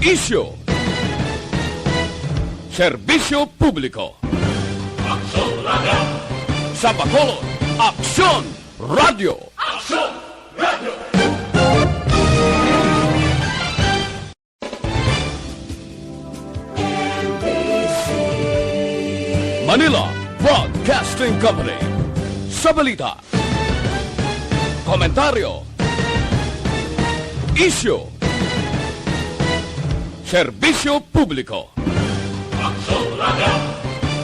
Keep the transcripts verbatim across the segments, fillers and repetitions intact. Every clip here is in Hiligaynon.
Isyu. Serbisyo publiko. Aksyon Radio. Sa Bacolod, Aksyon Radio. Aksyon Radio. Manila Broadcasting Company. Sa balita, komentaryo, isyu, serbisyo publiko. Aksyon Radio.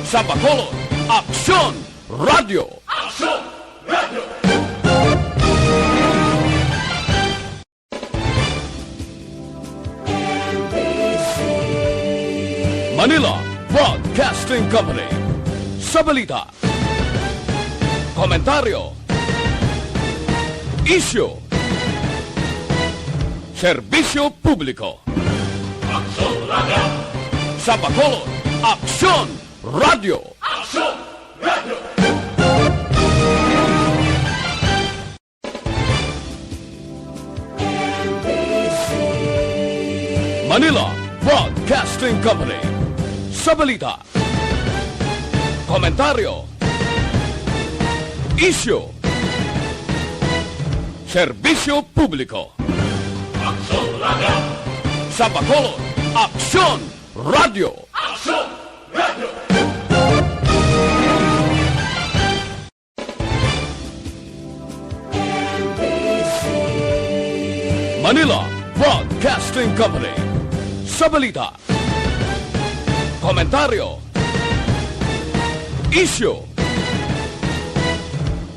Sa Bacolod, Aksyon Radio. Aksyon Radio. Manila Broadcasting Company. Sa balita, komentaryo, isyu, serbisyo publiko. Aksyon Radio. Sa Bacolod, Aksyon Radio. Aksyon Radio. Manila Broadcasting Company. Sa balita, komentaryo, isyu, serbisyo publiko. Aksyon Radio. Sa Bacolod, Aksyon Radio. Aksyon Radio. Manila Broadcasting Company. Sa balita, komentaryo, isyu,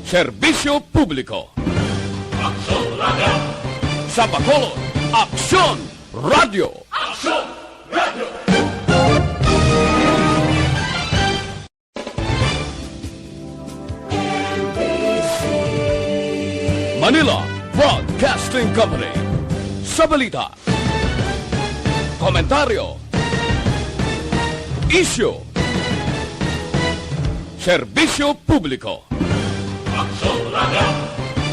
serbisyo publiko. Aksyon Radio. Sa Bacolod, Aksyon Radio. Aksyon Radio. Manila Broadcasting Company. Sa balita, komentaryo, isyu, serbisyo publiko. Aksyon Radio.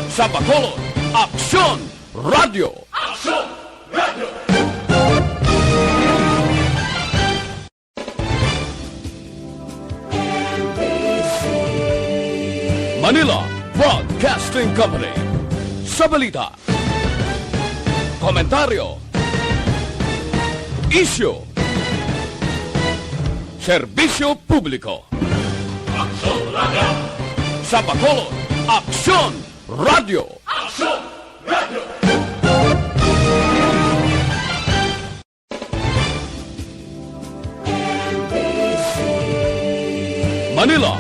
Sa Bacolod, Aksyon Radio. Aksyon Radio. Manila Broadcasting Company. Sa balita, komentaryo, isyu, serbisyo publiko. Aksyon Radio. Sa Bacolod, Aksyon Radio. Aksyon Radio. Manila.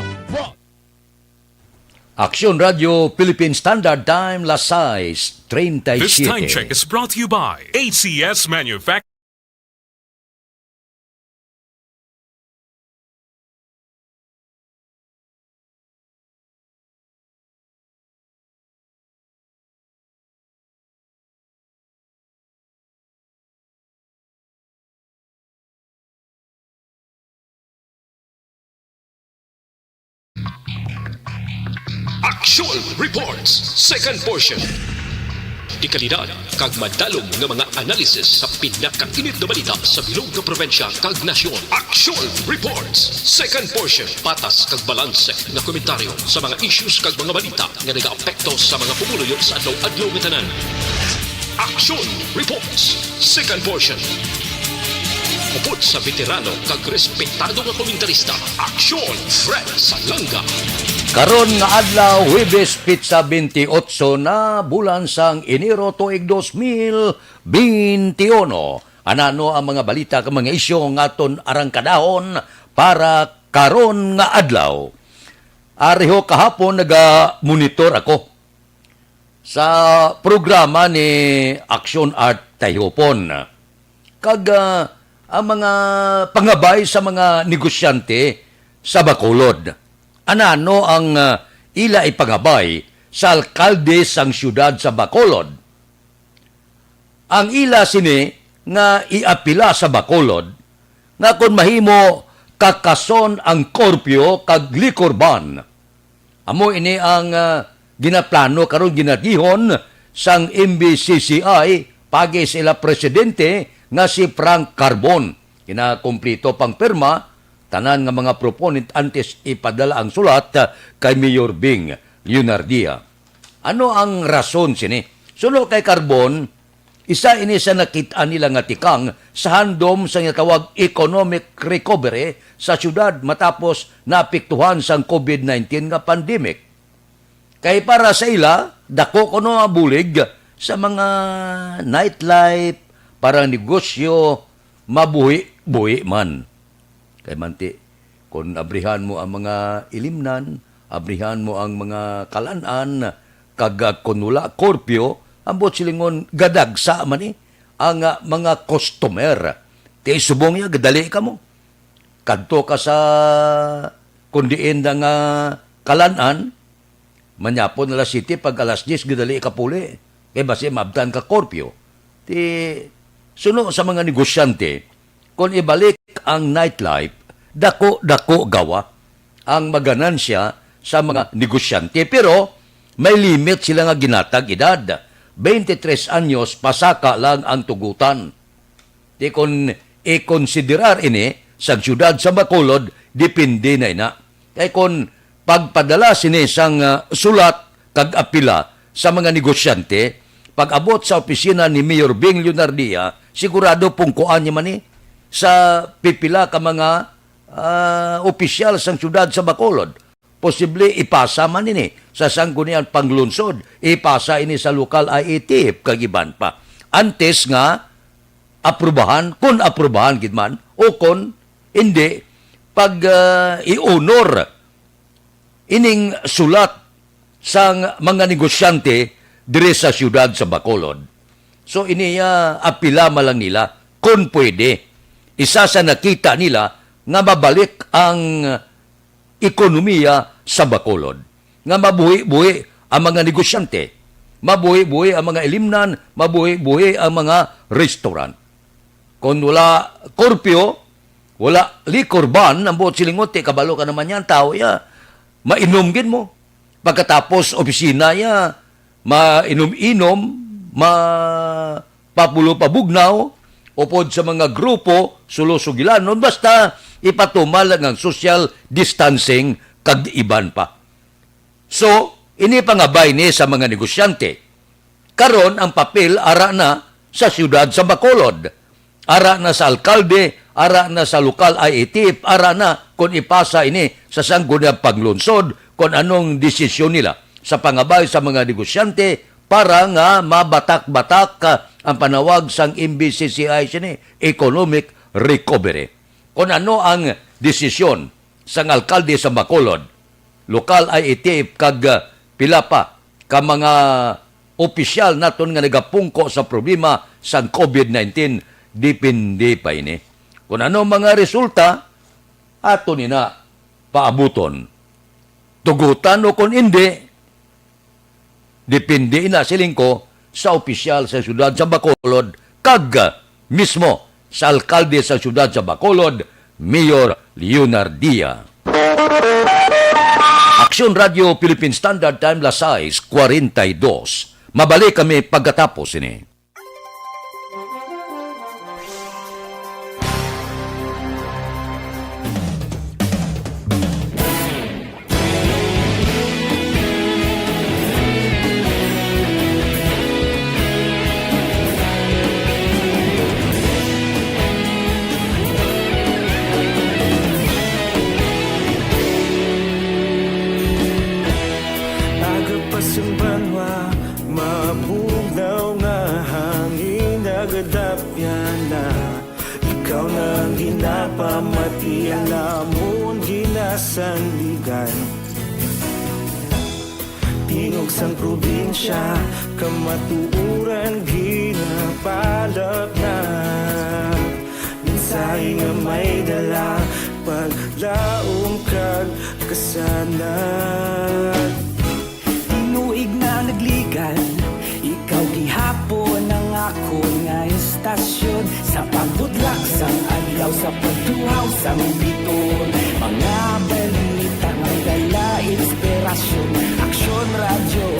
Aksyon Radio Philippine Standard Time, las sais treinta y siete. This time check is brought to you by A C S Manufacturing. Action Reports, second portion. Dekalidad kag madalom nga mga analysis sa pinakainit nga balita sa bilog nga probinsya kag nasyon. Action Reports, second portion. Patas kag balanse nga komentaryo sa mga issues kag mga balita nga nagaapekto sa mga pumuluyo sa adlaw-adlaw nga tanan. Action Reports, second portion. Upod sa veterano kag respetado nga komentarista, Aksyon Fred Salanga. Karon nga adlaw, Huwebes, petsa twenty-eight na bulan sang Enero, tuig dos mil twenty-one. Anano ang mga balita kag mga isyu nga aton arangkadahon para karon nga adlaw? Ari ho, kahapon naga-monitor ako sa programa ni Aksyon Art Tayhupon. Kag, ah, ang mga pangabay sa mga negosyante sa Bacolod. Anano ang, ah, ila ipangabay sa alkalde sang siyudad sa Bacolod? Ang ila sini nga iapila sa Bacolod nga kon mahimo kakason ang curfew kag liquor ban. Amo ini ang, ah, ginaplano karon ginagihon sang M B C C I paagi sa ila presidente nga si Frank Carbon. Ginakumpleto pang pirma tanan nga mga proponent antes ipadala ang sulat, ah, kay Mayor Bing Leonardia. Ano ang rason sini? Suno kay Carbon, isa ini sa nakit-an nila nga tikang sa handom sa ginatawag economic recovery sa siyudad matapos naapektuhan sang covid nineteen nga pandemic. Kay para sa ila, dako kuno ang bulig sa mga nightlife, parang negosyo, mabuhi-buhi man. Kay manti, kung abrihan mo ang mga ilimnan, abrihan mo ang mga kalan-an, kag, ah, kung wala curfew, ambot silingon, gadagsa man ni ang, ah, mga customer. Ti subong niya, gadali ka mo. Kadto ka sa kung diin na nga kalan-an, manyapon alas siyete, pag alas diyes, gadali ka puli. Kay basi maabtan ka curfew. Ti, suno sa mga negosyante, kung ibalik ang nightlife, dako-dako gawa ang maganansya sa mga negosyante. Pero may limit sila nga ginatag edad. Twenty-tres anyos, pasaka lang ang tugutan. Ti kon ikonsiderar ini sang siyudad sa Bacolod, depende na ina. Kay kon pagpadala sini sang, ah, sulat kag apila sa mga negosyante, pag-abot sa opisina ni Mayor Bing Leonardia, sigurado pungkuan niya man ni sa pipila ka mga, ah, opisyal sang siyudad sa Bacolod. Posible ipasa man ini sa Sangguniang Panglungsod, ipasa ini sa lokal I A T F kag iban pa. Antes nga aprubahan, kun aprubahan gid man, o kun hindi, pag, ah, i-honor ining sulat sang mga negosyante diri sa siyudad sa Bacolod. So, ini, ah, apila man lang nila, kun pwede. Isa sa nakita nila nga mabalik ang ekonomiya sa Bacolod, nga mabuhi-buhi ang mga negosyante, mabuhi-buhi ang mga ilimnan, mabuhi-buhi ang mga restaurant. Kung wala curfew, wala liquor ban, ang buot silingon, ti kabalo ka naman yan, tao ya, mainom gid mo. Pagkatapos opisina ya, mainom-inom, ma-, papulo pabugnaw, upod sa mga grupo, sulo sugilanon, basta ipatuman lang ang social distancing kag iban pa. So, ini pangabay ni sa mga negosyante. Karon ang papel ara na sa siyudad sa Bacolod. Ara na sa alkalde, ara na sa lokal I A T F, ara na kon ipasa ini sa Sangguniang Panglungsod kon anong desisyon nila sa pangabay sa mga negosyante para nga mabatak-batak, ah, ang panawag sang M B C C I sini, economic recovery. Kon ano ang desisyon sang alkalde sa Bacolod, lokal I A T F kag, ah, pila pa ka mga opisyal naton nga nagapungko sa problema sang covid nineteen, depende pa ini. Kung ano mga resulta, ato ni na paabuton. Tugutan o kung hindi, depende na, siling ko, sa opisyal sa siyudad sa Bacolod kag mismo sa alkalde sa siyudad sa Bacolod, Mayor Leonardia. Aksyon Radio Philippine Standard Time, las sais cuarenta y dos. Mabalik kami pagkatapos ini. Aga pa sang banwa, mabugnaw nga hangin nagadapyan na. Ikaw na ang ginapamati, ang lamon ginasandigan. Tingog sang probinsya, kamatuoran ginapalapnat. Mensahe nga may dala, paglaom kag kasanag. Tinuig na nagligan, ikaw gihapon ang akon nga estasyon. Sa pagbudlak sang adlaw, sa pagtuhaw sang biton, mga balita may dala inspirasyon. Aksyon Radyo,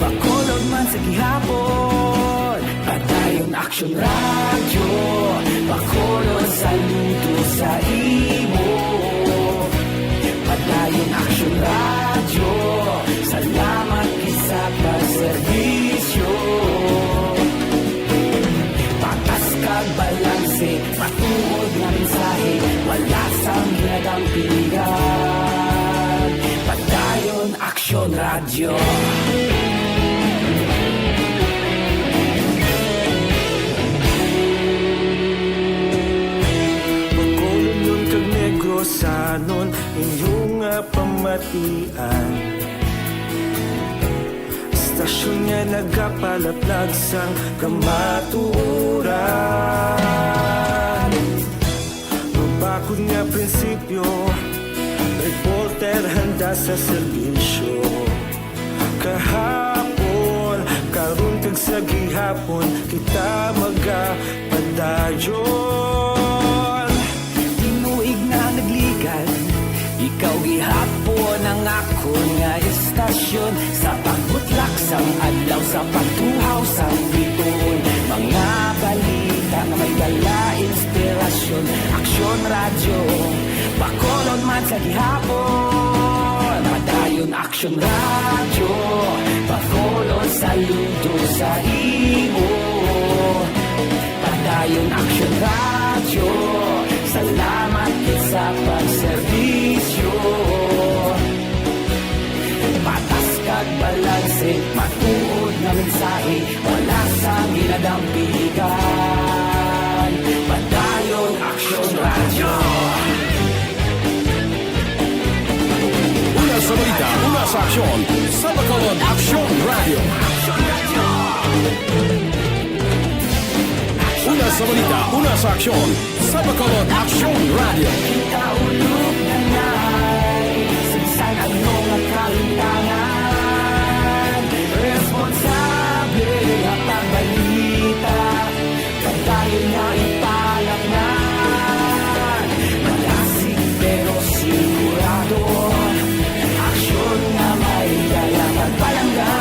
Bacolod man sa gihapon. Padayon Aksyon Radyo. Balanse, matuod nga mensahe, wala sang ginadampigan. Padayon Aksyon Radyo. Bacolodnon kag Negrosanon, inyo nga pamatian. Istasyon nga nagapalaplag sang kamatuoran. Mabakod nga prinsipyo, reporter handa sa serbisyo. Kahapon, karon kag sa gihapon, kita magapadayon. Tinuig na nagligad, ikaw gihapon ang akon nga istasyon. Sa pagbutlak sang adlaw, sa pagtuhaw sang bituon, mga balita nga may dala inspirasyon. Aksyon Radyo, Bacolod man sa gihapon. Padayon Aksyon Radyo, Bacolod saludo sa imo. Padayon Aksyon Radyo, salamat gid sa pagserbisyo. Patas kag balanse, matuod nga mensahe, wala sang ginadampigan. Padayon Aksyon Radyo. Una sa balita, una sa aksyon, sa Bacolod Aksyon Radyo. Una sa balita, una sa aksyon, sa Bacolod Aksyon Radyo. Kita ulog na nay, sinsay ano nga kalimtangan, responsable nga pagbalita. Padayon nga ipalatngan, malasig pero sigurado. Aksyon nga may dala kag palangga.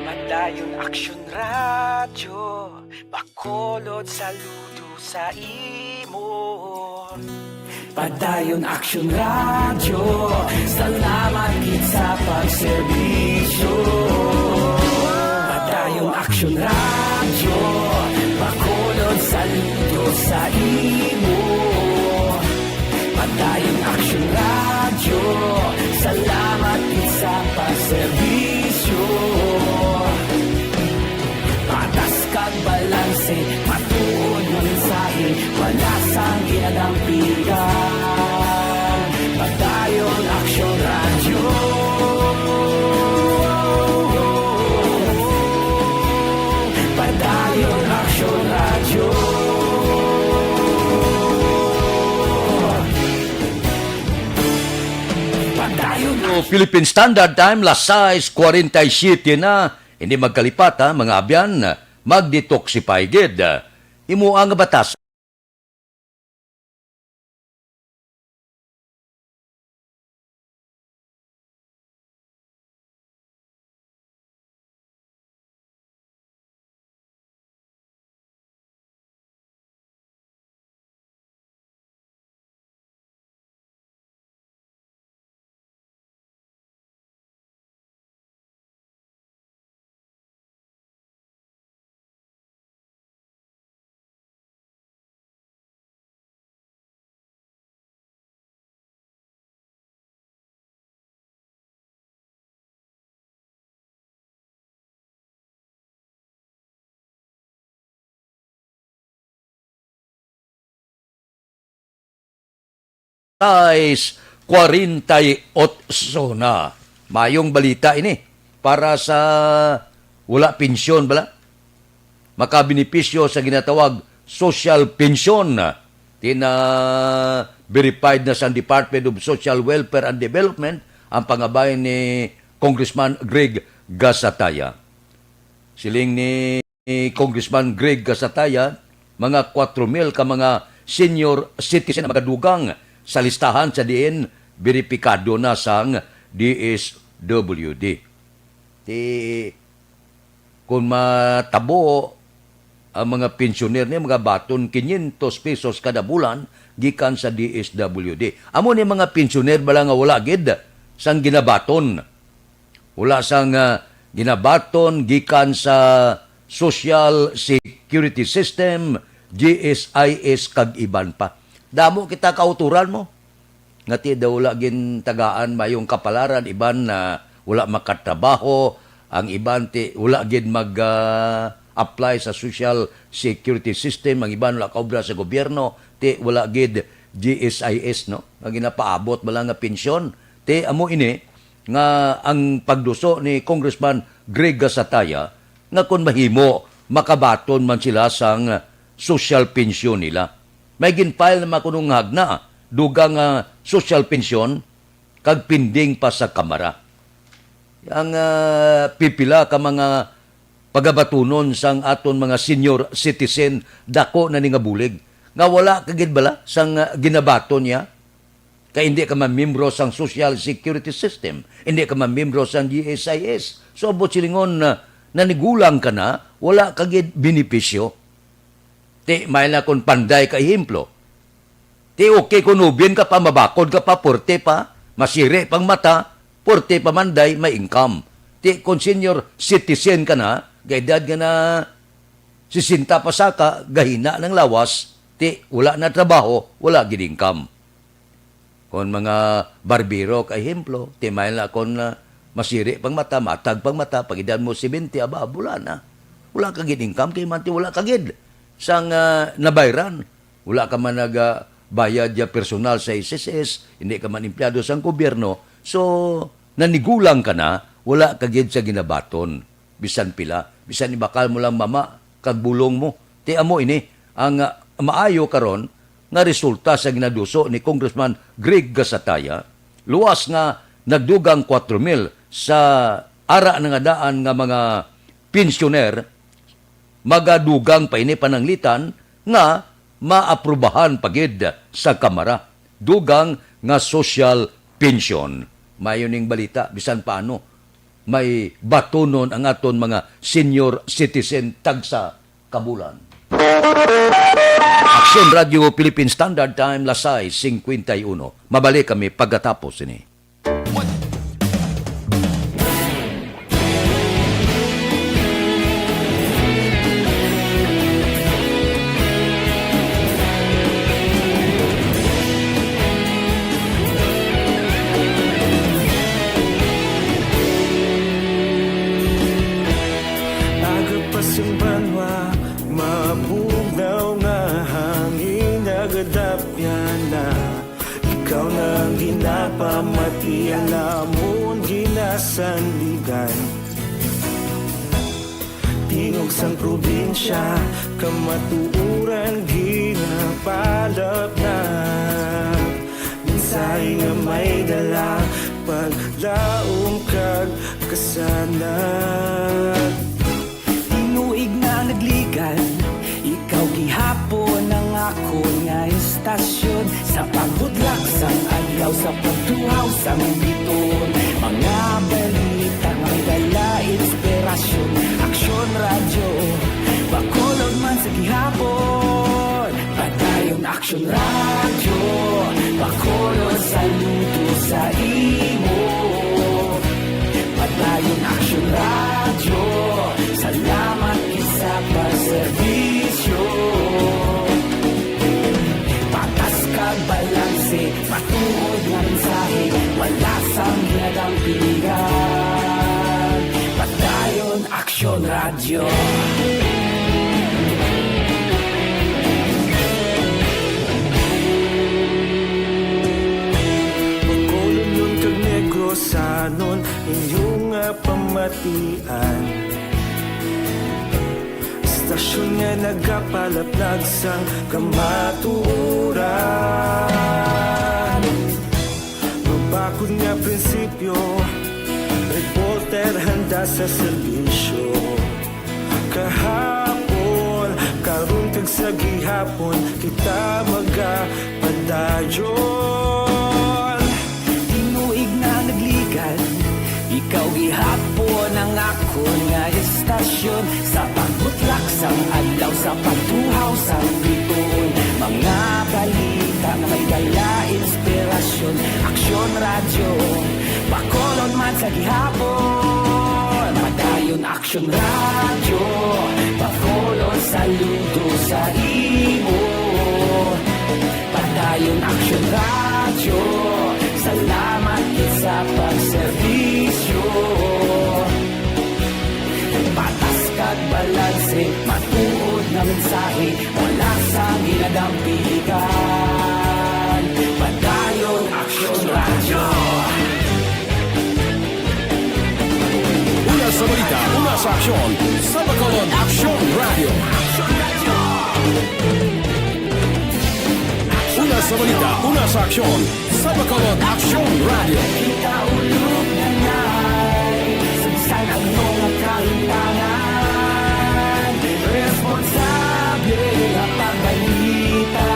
Padayon Aksyon Radyo, Bacolod saludo sa imo. Padayon Aksyon Radyo, salamat gid sa pagserbisyo. Padayon Aksyon Radyo, Bacolod saludo sa imo. Padayon Aksyon Radyo, salamat gid sa pagserbisyo. Patas kag balanse, matuod nga mensahe, wala sang ginadampigan. Padayon Aksyon Radyo. Padayon Aksyon Radyo. Padayon. Philippine Standard Time, las sais cuarenta y siete na. Hindi magkalipat, ha, mga abyan, mag-detoxify gid. Imo ang batas. Sais cuarenta y ocho na. Mayong balita ini para sa wala pensyon, bala. Makabenepisyo sa ginatawag social pension. Tina-verified na sa Department of Social Welfare and Development ang pangabay ni Congressman Greg Gasataya. Siling ni Congressman Greg Gasataya, mga kwatro mil ka mga senior citizen ang magadugang sa listahan sa diin beripikado na sang D S W D. Ti Kung matabo ang mga pensyoner ni, magabaton quinientos pesos kada bulan gikan sa D S W D. Amo ni mga pensyoner bala nga wala gid sang ginabaton. Wala sang, ah, ginabaton gikan sa Social Security System, G S I S, kag iban pa. Damo kita kauturan mo. Nga ti daw wala gin tagaan mayong kapalaran, iban na wala makatrabaho, ang iban ti wala gid mag, ah, apply sa Social Security System, ang iban wala kaobra sa gobyerno, ti wala gid G S I S, no? Nga ginapaabot bala nga pensyon. Ti amo ini nga ang pagduso ni Congressman Greg Gasataya nga kon mahimo, makabaton man sila sang social pension nila. May gin-file naman kuno nga hagna, dugang nga social pension, kag pending pa sa Kamara. Ang, ah, pipila ka mga pagabatunon sang aton mga senior citizen, dako na ni nga bulig, nga wala ka gid bala sang, ah, ginabaton niya. Kay hindi ka man miyembro sang Social Security System, hindi ka man miyembro sang G S I S. So, buot silingon, ah, nanigulang ka na, wala ka gid benepisyo. Ti, may na kon panday ka ehemplo. Ti, okay kon ubin ka pa, mabakod ka pa, puwerte pa, masiri pang mata, puwerte pa man day, may income. Ti, kon senior citizen ka na, gaedad ka na sesenta pa saka, gahina nang lawas, ti, wala na trabaho, wala gid income. Kon mga barbero, ka ehemplo, ti may na kon, ah, masiri pang mata, matag pang mata, pag edad mo seventy, aba, wala na. Wala ka gid income, kay man ti wala ka gid sang, ah, nabayran. Wala ka man nag, ah, bayad ya personal sa S S S, hindi ka man empleyado sang gobyerno. So, nanigulang ka na, wala ka gid sa ginabaton. Bisan pila, bisan ibakal mo lang mama kag bulong mo. Ti amo ini ang, ah, maayo karon nga resulta sa ginaduso ni Congressman Greg Gasataya, luwas nga nagdugang kuwatro mil sa ara na nga daan nga mga pensyoner, magadugang pa ini pananglitan nga maaprubahan pa gid sa Kamara, dugang nga social pension. Mayo ning balita, bisan paano, may batunon ang aton mga senior citizen tagsa ka bulan. Aksyon Radio Philippine Standard Time, las sais cincuenta y uno. Mabalik kami pagkatapos ini. Aga pa sing banwa, mabugnaw nga hangin, nagadapyan na. Ikaw na ang ginapamati, ang amon ginasandigan. Tingog sang probinsya, kamatuoran ginapalapnag. Mensahe nga may dala, paglaom kag kasanag. Tinuig na nagligan, ikaw gihapon ang akon nga istasyon. Sa pagbudlak sang adlaw, sa pagtuhaw sang biton, mga balita may dala inspirasyon. Aksyon Radyo, Bacolod man sa gihapon. Padayon Aksyon Radyo, Bacolod, saludo sa imo. Padayon Aksyon Radyo, salamat gid sa pagserbisyo. Patas kag balanse, matuod nga mensahe, wala sang ginadampingan. Padayon Aksyon Radyo. Bacolodnon kag Negrosanon, inyo nga pamatian. Istasyon nga nagapalaplag sang kamatuoran. Mabakod nga prinsipyo, reporter handa sa serbisyo. Kahapon, karon kag sa gihapon, kita magapadayon. Tinuig na nagligan, ikaw gihapon ang akon nga istasyon. Tasyon sa pagbutlak sang adlaw, sa pagtuhaw sang bituon, mga balita nga may dala inspirasyon. Aksyon Radyo, Bacolod man sa gihapon. Padayon Aksyon Radyo, Bacolod, saludo sa imo. Padayon Aksyon Radyo, salamat gid sa pagserbisyo. Patas kag balanse, matuod nga mensahe, wala sang ginadampigan. Padayon Aksyon Radyo. Una sa balita, una sa aksyon, sa Bacolod Aksyon Radyo. Una sa balita, una sa aksyon, sa Bacolod Aksyon Radyo. Kita ulog na ngay, sa bisan ano nga kalimtangan, responsable nga pagbalita,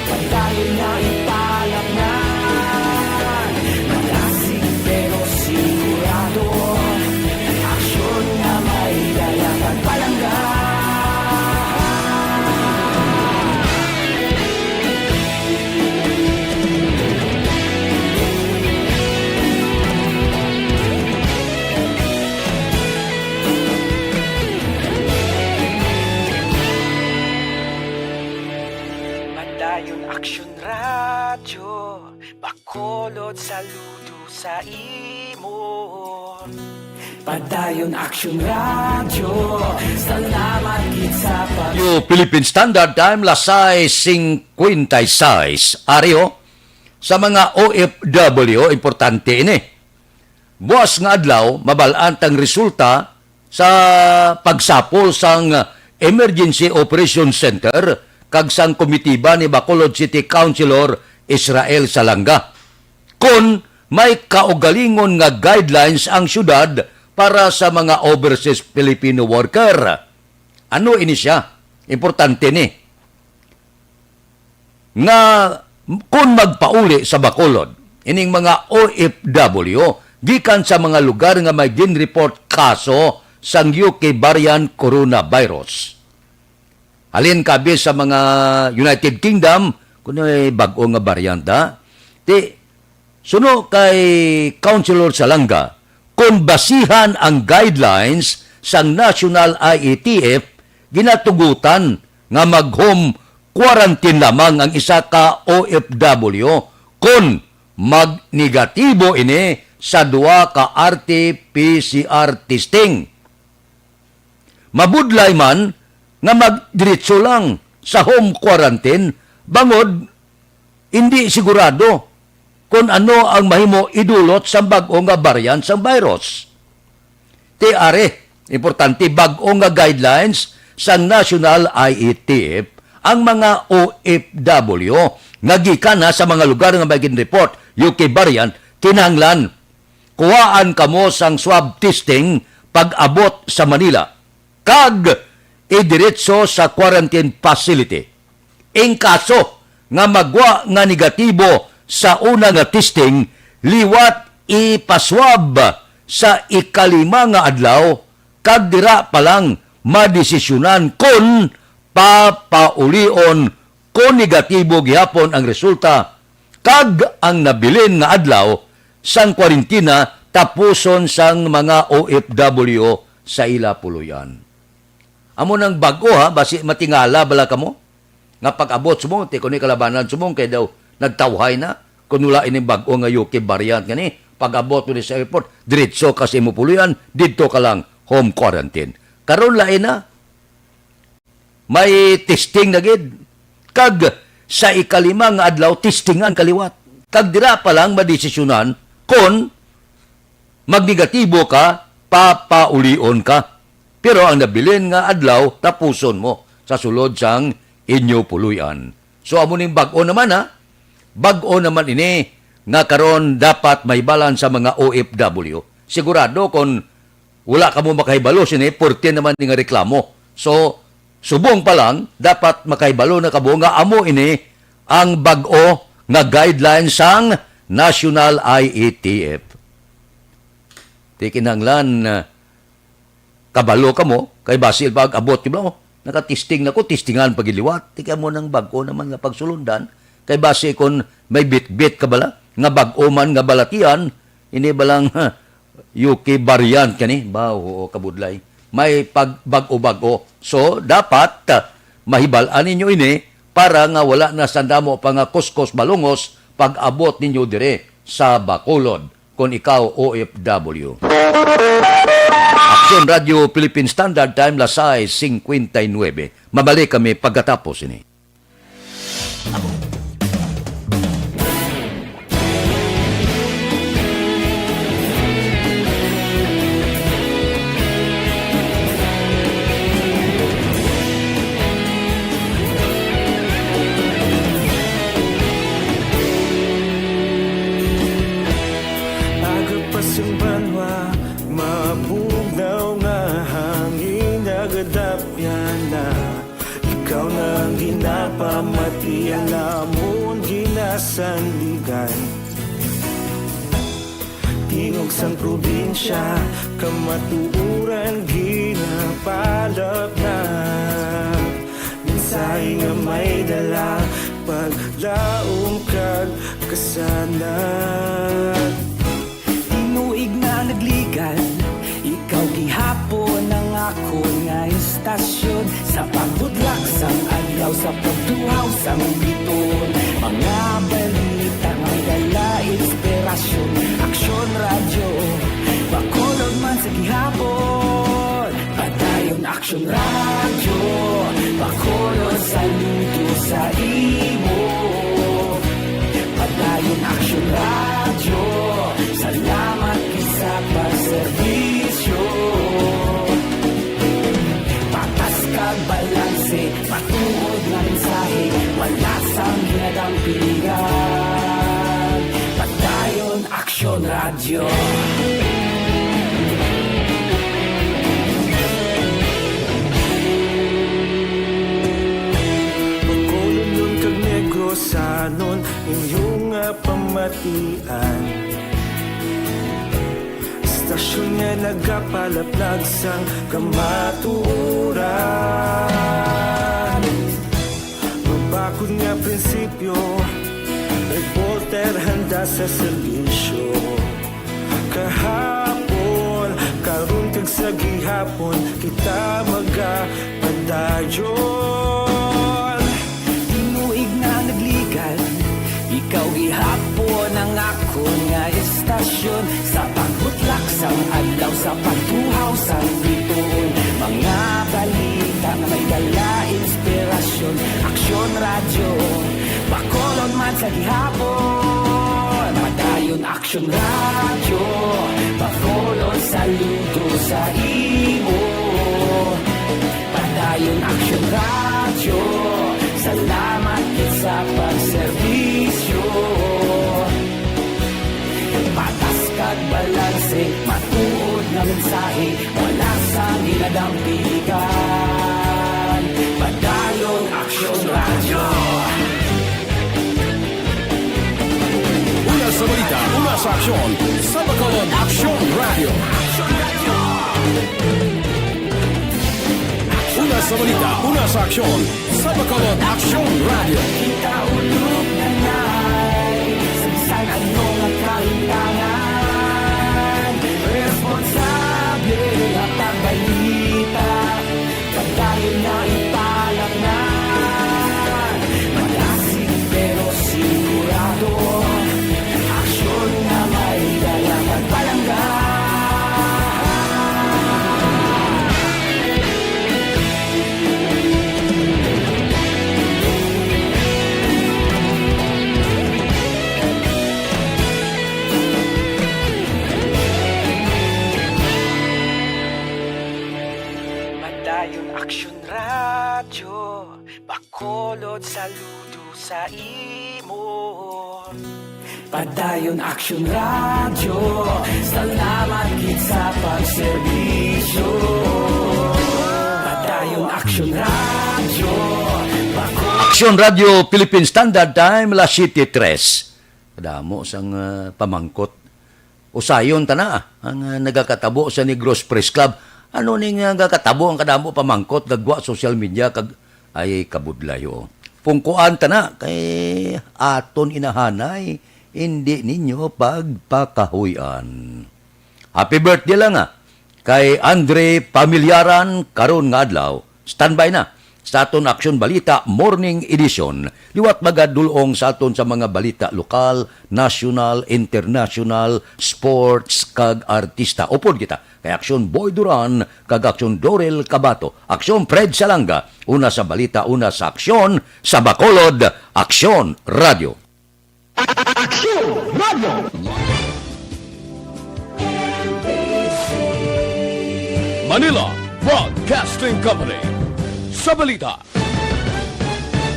padayon nga ipalapnan. Malasig pero sigurado, aksyon nga may dala kag palangga. Padayon Aksyon Radyo, Bacolod, saludo sa imo. Padayon Aksyon Radyo, salamat gid sa pag- Yo, Philippine Standard Time, las sais cincuenta y seis. Ari, oh, sa mga O F W, importante ini. Buas nga adlaw, mabal-an tang resulta sa pagsapol sang Emergency Operation Center kag sang komitiba ni Bacolod City Councilor Israel Salanga, kon may kaugalingon nga guidelines ang syudad para sa mga overseas Filipino worker. Ano ini sia? Importante ni nga kon magpauli sa Bacolod ining mga O F W gikan sa mga lugar nga may gin-report kaso sang U K variant coronavirus. Halin kabi sa mga United Kingdom, kung may bag-o nga variant, ha? Ti, suno kay Councilor Salanga, kung basihan ang guidelines sang National I A T F, ginatugutan nga mag-home quarantine lamang ang isa ka O F W kon magnegatibo ini sa duha ka R T P C R testing. Mabudlay man nga magdiretso lang sa home quarantine bangod indi sigurado kon ano ang mahimo idulot sang bag-o nga variant sang virus. Ti ari, importante, bag-o nga guidelines sang National I A T F, ang mga O F W nga gikan na sa mga lugar nga may gin-report U K variant, kinahanglan kuhaan kamo sang swab testing pag-abot sa Manila kag idiretso sa quarantine facility. In kaso nga magwa nga negatibo sa una nga testing, liwat ipaswab sa ikalima nga adlaw, kag dira pa lang madesisyonan kon papaulion kon negatibo gihapon ang resulta, kag ang nabilin nga adlaw sang kwarentina tapuson sang mga O F W sa ila puloy-an. Amo nang bag-o, ha, basi matingala bala kamo nga pag-abot subong, ti kuno'y kalabanan subong kay daw nagtawhay na, kun wala ining bag-o nga U K variant nga ni, pag-abot mo ni sa airport, diretso ka sa imo puloy-an, didto ka lang home quarantine. Karon lain na, may testing na gid. Kag sa ikalima nga adlaw, testingan ka liwat. Kag dira pa lang madesisyonan kon magnegatibo ka, papaulion ka. Pero ang nabilin nga adlaw, tapuson mo sa sulod sang inyo puloy-an. So, amo ning bag-o naman, ha? Bag-o naman ini nga karon dapat mahibalan sa mga O F W. Sigurado kon wala kamo makahibalo sini, purti naman ni nga reklamo. So, subong pa lang, dapat makahibalo na kamo nga amo ini ang bag-o nga guideline sang National I A T F. Ti kinahanglan, ah, Kabalo kamo, kay basil pag-abot, di ba? Oh, nakatisting na ko, tistingan pag liwat. Di kay mo nang bag-o naman nga pagsulundan, kay basi kon may bitbit ka bala, nga bag-o man nga balatian, ini balang, ha, U K variant kani? Ba, oo, kabudlay. May pag-bag-o-bag-o. So, dapat, ah, mahibal-an ninyo ini para nga wala na sa damo pa nga kuskos balungos pag-abot ninyo dire sa Bacolod kon ikaw O F W. Aksyon Radio Philippine Standard Time, las sais cincuenta y nueve. Mabalik kami pagkatapos ini. Aga pa sing banwa, mabugnaw nga hangin nagadapyan na. Ikaw na ang ginapamati, ang amon ginasandigan. Tingog sang probinsya, kamatuoran ginapalapnap. Mensahe nga may dala, paglaom kag kasanag. Tinuig na nagligad, ikaw gihapon ang akon nga istasyon. Sa pagbudlak sang adlaw, sa pagtuhaw sang biton, mga balita may dala inspirasyon. Aksyon Radyo, Bacolod man sa gihapon. Padayon Aksyon Radyo, Bacolod, saludo sa imo. Padayon Aksyon Radyo, salamat gid sa pagserbisyo. Patas kag balanse, matuod nga mensahe, wala sang ginadampigan. Padayon Aksyon Radyo. Bacolodnon kag Negrosanon, inyo nga pamatian. Istasyon nga nagapalaplag sang kamatuoran. Mabakod nga prinsipyo, reporter handa sa serbisyo. Kahapon, karon kag sa gihapon, kita magapadayon. Tinuig na nagligad, ikaw gihapon ang akon nga istasyon. Sa pagbutlak sang adlaw, sa pagtuhaw sang bituon, mga balita nga may dala inspirasyon. Aksyon Radyo, Bacolod man sa gihapon. Padayon Aksyon Radyo, Bacolod, saludo sa imo. Padayon Aksyon Radyo, salamat gid sa pagserbisyo. Patas kag balanse, matuod nga mensahe, wala sang ginadampigan. Padayon Aksyon Radyo. Una sa balita, una sa aksyon, sa Bacolod Aksyon Radyo. Una sa balita, una sa aksyon, sa Bacolod Aksyon Radyo. Kita ulog na nay, sa bisan ano nga kahitangan, responsable nga pagbalita. Padayon na ipalaknad, malasig pero sigurado. Aksyon nga may dala kag palangga. Padayon Aksyon Radyo, Bacolod, saludo sa imo. Padayon Aksyon Radyo, salamat gid sa pagserbisyo. Padayon Aksyon Radyo, Bacolod. Aksyon Radyo Philippine Standard Time, las siete tres. Kadamo sang, ah, pamangkot. Usayon ta na, ah, ang, ah, nagakatabo sa Negros Press Club. Ano ni nga gakatabo ang kadamo pamangkot gagwa social media kag ay kabudlay, oh. Pungkuan ta na kay aton inahanay, hindi ninyo pagpakahuy-an. Happy birthday lang, ah, kay Andre Pamilyaran karon nga adlaw. Standby na sa aton Aksyon Balita Morning Edition. Liwat magadulong sa aton sa mga balita lokal, national, international, sports, kag artista. Upod kita kay Aksyon Boy Duran kag Aksyon Dorel Cabato, Aksyon Fred Salanga, una sa balita, una sa aksyon, sa Bacolod, Aksyon Radio. Aksyon Radio. Manila Broadcasting Company. Sa balita,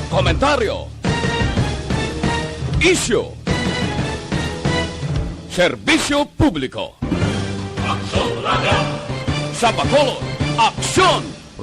komentaryo, isyu, serbisyo publiko. Aksyon Radio. Sa Bacolod, Aksyon